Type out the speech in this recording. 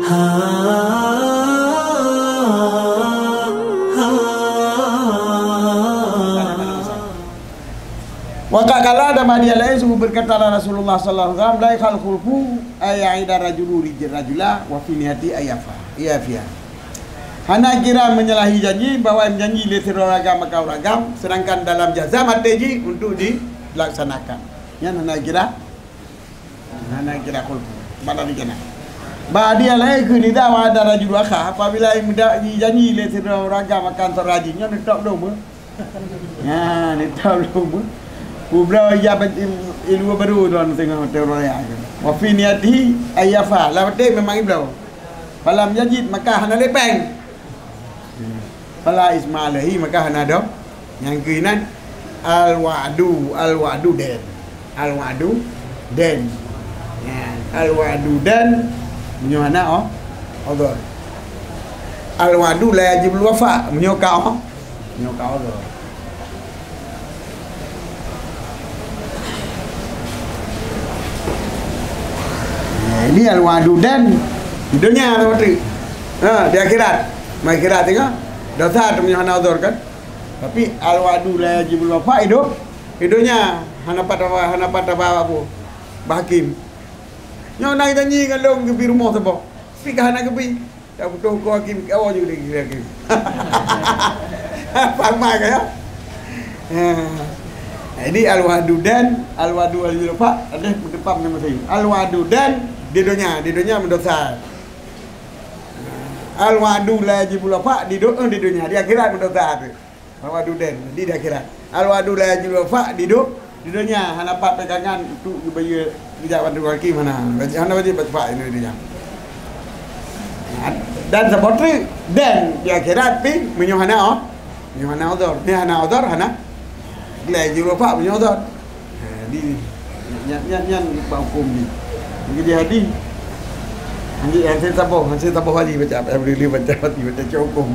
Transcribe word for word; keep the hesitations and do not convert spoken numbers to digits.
Wa qad qala, dan bak dia laén sungguh berkatalah Rasulullah sallallahu alaihi wasallam, "La yakhlufu an ya'ida rajulu rajula wa fi niyati an yafa, an yafiya." Hana kira menyalahi janji, bahwa janji lé sidroe ureueng agam akan ureueng agam, sedangkan dalam jazam até jih untuk dilaksanakan. Nyan hana kira Hana kira khulfu. Pada dikena. Bak dia laén kheun, "Idza wa'ada rajulu akha," apabila muda janji lé sidroe ureueng agam akan saudara jih, nyoe neutôb lom. Nyan, neutôb lom. Ubroe ija ilmu baru tuan tengah teori. "Wa fi niyatihi an yafa," lam até memang ibroe. "Falam yajid," maka hana lé péng. "Fala isma alaihi," maka hana dosa. Nyang keunan, al-wa'du, al-wa'du den. Al-wa'du den. Ya, al-wa'du den, meunyoe hana, oh, udhur. Al-wa'du la yajibul wafa, meunyoe ka, oh, meunyoe ka udhur. Ya, ini al-wa'du den di dunia tu, ha, di akhirat. Di akhirat tengok dosa tu meunyoe hana udhur kan. Tapi al-wa'du la yajibul wafa, hidup, hidup nya hana pat, hana pat apa-apa. Bah hakim. Nyoe na janji ngon lôn geubri rumoh saboh. Tapi ka hana geubri. Tak beutôi huköm hakim, kawa juga lagi hakim. Paham kan ya? Ha. Jadi al-wa'du den, al-wa'du al-yulfa, ada berdepan dengan masing. Al-wa'du den di dunia, di dunia mendosa. Al-wa'du la yajibul wafa di dunia, di dunia, di akhirat mendosa tu. Al-wa'du den di, di akhirat. Al-wa'du la yajibul wafa di du-, di dunia, hana pat pegangan untuk geubri geujak bantu kaki mana. Hana wajib bercepat ini dunia. Dan saboh treuk den di akhirat pi meunyoe hana, oh. Meunyoe hana udhur, meunyoe hana udhur hana. La yajibul wafa meunyoe udhur. Ha, di, nyan, nyan, nyan bak huköm di. Jadi hadis. Hadis, hadis saboh, hadis saboh wali baca, alhamdulillah baca, baca, baca huköm.